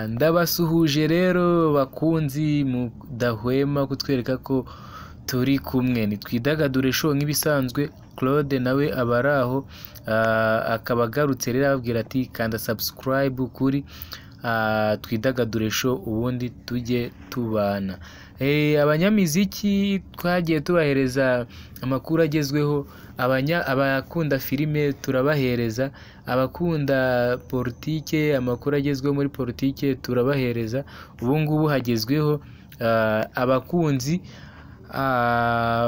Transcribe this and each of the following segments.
Ndabasuhuje rero bakunzi mudahwema kutwereka ko turi kumwe, nitwidagadure show nk'ibisanzwe. Claude nawe aba ari aho, akaba agarutse rero ababwira ati kanda subscribe kuri Twidagadure Show ubundi tujye tubana. Abanyamiziki twagiye tubahereza amakuru agezweho, abakunda filime turabahereza, abakunda politike amakuru agezweho muri politike turabahereza. Ubu ngubu hagezweho abakunzi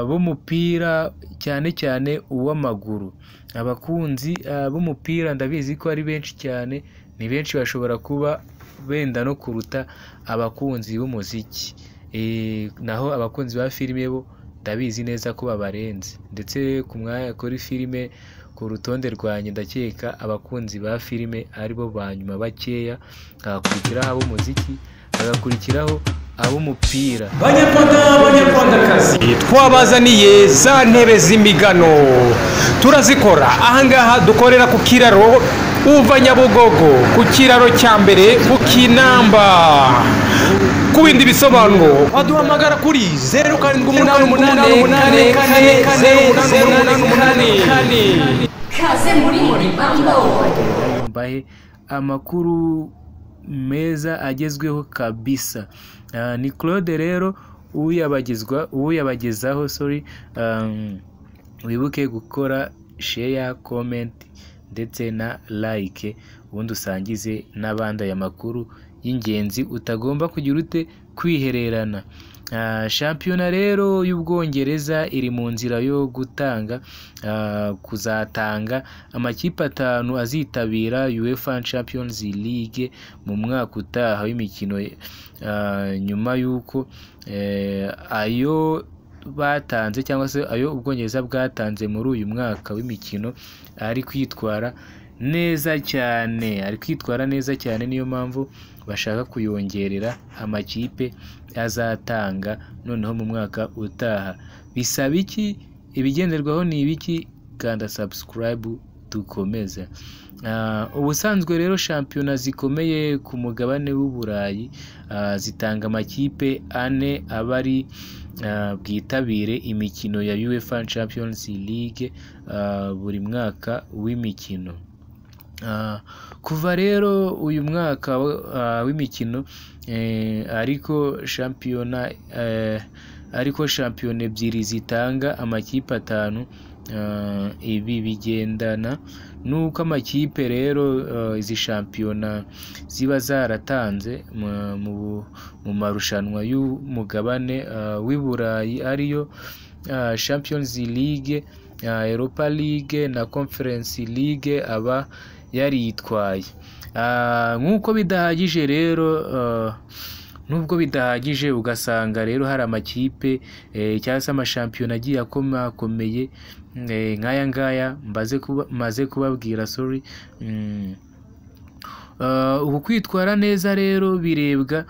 b'umupira cyane cyane uw'amaguru. Abakunzi b'umupira ndabizi ko ari benshi cyane, ni benshi bashobora kuba benda no kuruta abakunzi b'umuziki. Naho abakunzi ba filime bo ndabizi neza ko babarenze, ndetse ku mwanya kuri filime ku rutonde rwanjye ndakeka abakunzi ba filime aribo ba nyuma bakeya, hagakurikiraho ab'umuziki, hagakurikiraho ab'umupira. Banyarwanda, banyarwandakazi, twabazaniye za ntebe z'imigano, turazikora ahangaha dukorera ku kiraro uva Nyabugogo, ku kiraro cya mbere ku Kinamba. Ku bindi bisobanuro waduhamagara kuri 0788 8 4 0 0 8 8. Kaze muri Bambo. Mbahe amakuru meza agezweho kabisa. Ni Claude rero uyabagezwa uyabagezaho, sorry. Wibuke gukora share, comment ndetse na like, ubundi usangize n'abandi aya makuru y'ingenzi utagomba kugira ute kwihererana. Shampiyona rero y'Ubwongereza iri mu nzira yo gutanga kuzatanga amakipe 5 azitabira UEFA Champions League mu mwaka utaha w'imikino, nyuma y'uko ayo batanze cyangwa se ayo Ubwongereza bwatanze muri uyu mwaka w'imikino ari kwitwara neza cyane, ari kwitwara neza cyane, niyo mpamvu bashaka kuyongerera amakipe azatanga noneho mu mwaka utaha. Bisaba iki? Ibigenderwaho ni ibiki? Kanda subscribe dukomeze. Ubusanzwe rero shampiyona zikomeye ku mugabane w'Uburayi zitanga amakipe 4 aba ari bwitabire imikino ya UEFA Champions League buri mwaka w'imikino. Kuva rero uyu mwaka w'imikino ariko shampiyona 2 zitanga amakipe 5. Ibi bigendana nuko amakipe rero izi shampiyona ziba zaratanze mu marushanwa y'umugabane w'i Burayi ariyo Champions League, Europa League na Conference League aba yaritwaye. Nk'uko bidahagije rero, nubwo bidahagije ugasanga rero hari amakipe cyangwa se amashampiyona agiye akomakomeye nk'aya ngaya maze kubabwira, sorry. Ubu kwitwara neza rero birebwa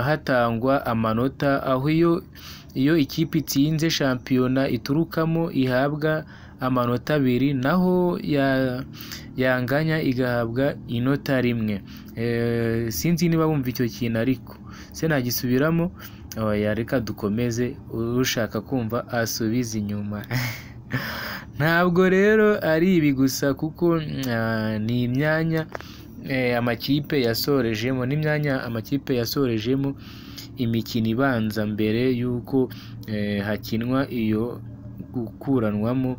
hatangwa amanota, aho iyo ikipe itsinze shampiyona iturukamo ihabwa amanota 2, naho yanganya igahabwa inota 1. Sinzi niba wumva icyo kintu ariko se nagisubiramo, oya reka dukomeze, ushaka kumva asubize inyuma. Ntabwo rero ari ibi gusa kuko ni imyanya amakipe yasorejemo, n'imyanya amakipe yasorejemo imikino ibanza mbere y'uko hakinwa iyo gukuranwamo,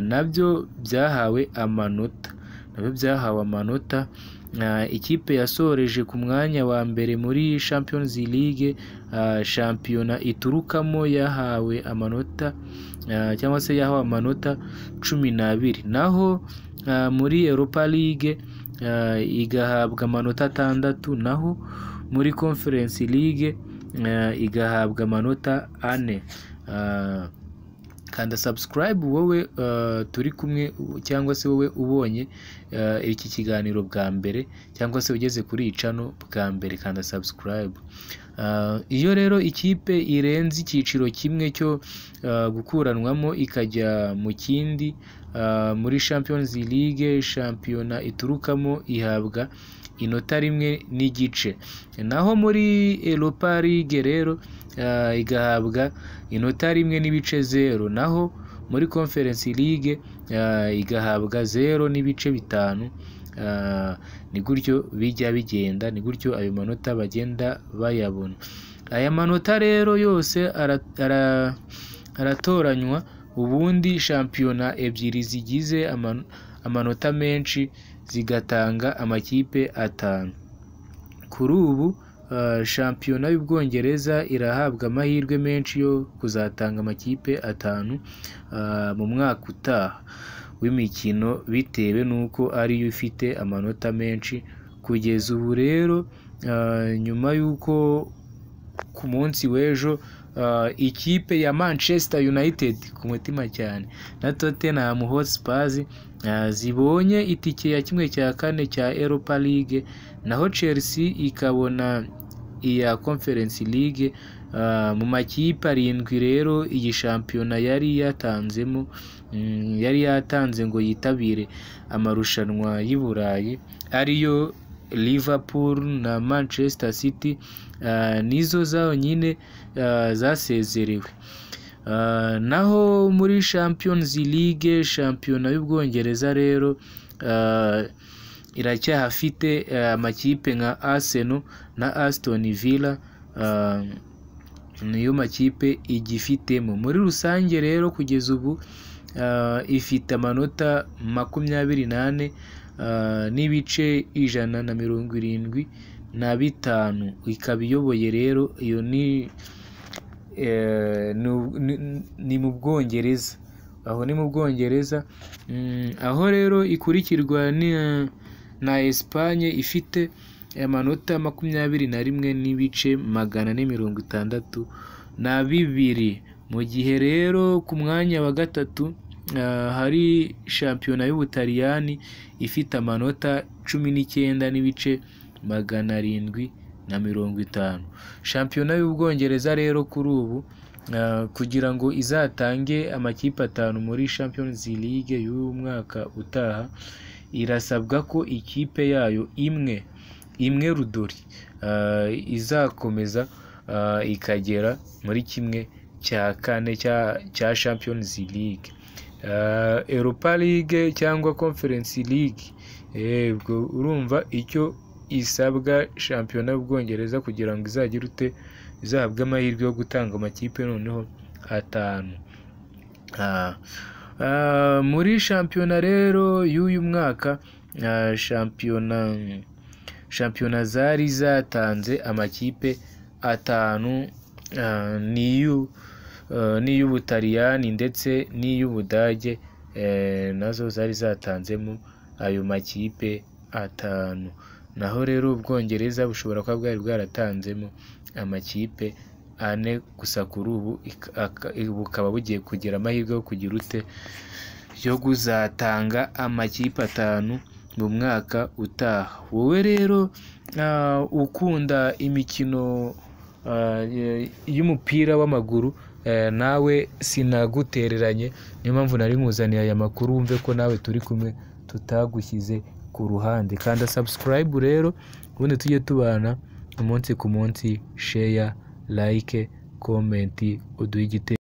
nabyo byahawe amanota, nabyo byahawe amanota. Ikipe yasoreje ku mwanya wa mbere muri Champions League, shampiyona iturukamo yahawe amanota cyangwa se yahawe amanota 12, naho muri Europa League igahabwa amanota 6, naho muri Conference League igahabwa amanota 4. Kanda subscribe wowe turi kumwe, cyangwa se wowe ubonye iki kiganiro bwa mbere, cyangwa se ugeze kuri iyi channel bwa mbere, kanda subscribe. Iyo rero ikipe irenze icyiciro kimwe cyo gukuranwamo ikajya mu kindi, muri Champions League shampiyona iturukamo ihabwa inota 1.5. Naho muri Europa League rero igahabwa inota 1.0, naho muri Conference League igahabwa 0.5. Ni gutyo bijya bigenda, ni gutyo ayo manota bagenda bayabona. Aya manota rero yose aratoranywa, ubundi shampiyona 2 zigize amanota menshi zigatanga amakipe 5. Kuri ubu shampiyona y'Ubwongereza irahabwa amahirwe menshi yo kuzatanga amakipe 5 mu mwaka utaha w'imikino, bitewe n'uko ariyo ifite amanota menshi kugeza ubu. Rero nyuma y'uko ku munsi w'ejo ikipe ya Manchester United ku mutima cyane na Tottenham Hotspur zibonye itike ya 1/4 cya Europa League, naho Chelsea ikabona iya Conference League. Mu makipe 7 rero iyi shampiyona yari yatanzemo, yari yatanze ngo yitabire amarushanwa y'i Burayi, ariyo Liverpool na Manchester City, nizo zonyine zasezerewe. Naho muri Champions League, shampiyona y'Ubwongereza rero iracyahafite amakipe nka Arsenal na Aston Villa, niyo makipe igifitemo. Muri rusange rero kugeza ubu ifite amanota 24 n'ibice 175, ikaba iyoboye rero. Iyo ni mu Bwongereza, aho ni mu Bwongereza, aho rero ikurikirwa na Espagne ifite amanota 21 n'ibice 462. Mu gihe rero ku mwanya wa 3 hari shampiyona y'Ubutaliyani ifite amanota 19 n'ibice 750. Shampiyona y'Ubwongereza rero kuri ubu kugira ngo izatange amakipe 5 muri Champions League y'uyu mwaka utaha, irasabwa ko ikipe yayo imwe rudori izakomeza ikagera muri 1/4 cya Champions League, Europa League cyangwa Conference League. Ubwo urumva icyo isabwa shampiyona y'Ubwongereza kugira ngo izagire ute, izahabwe amahirwe yo gutanga amakipe noneho 5. Muri shampiyona rero y'uyu mwaka, shampiyona zari zatanze amakipe 5, n'iy'Ubutaliyani ndetse n'iy'Ubudage, nazo zari zatanzemo ayo makipe 5. Naho rero Ubwongereza bushobora kuba bwari bwaratanzemo amakipe 4 gusa, kuri ubu bukaba bugiye kugira amahirwe yo kugira ute, yo kuzatanga amakipe 5 mu mwaka utaha. Wowe rero ukunda imikino y'umupira w'amaguru, nawe sinagutereranye, niyo mpamvu nari nkuzaniye aya makuru, wumve ko nawe turi kumwe tutagushyize ku ruhande. Kanda subscribe rero ubundi tujye tubana umunsi ku munsi, share, like, comment, uduhe igitekerezo.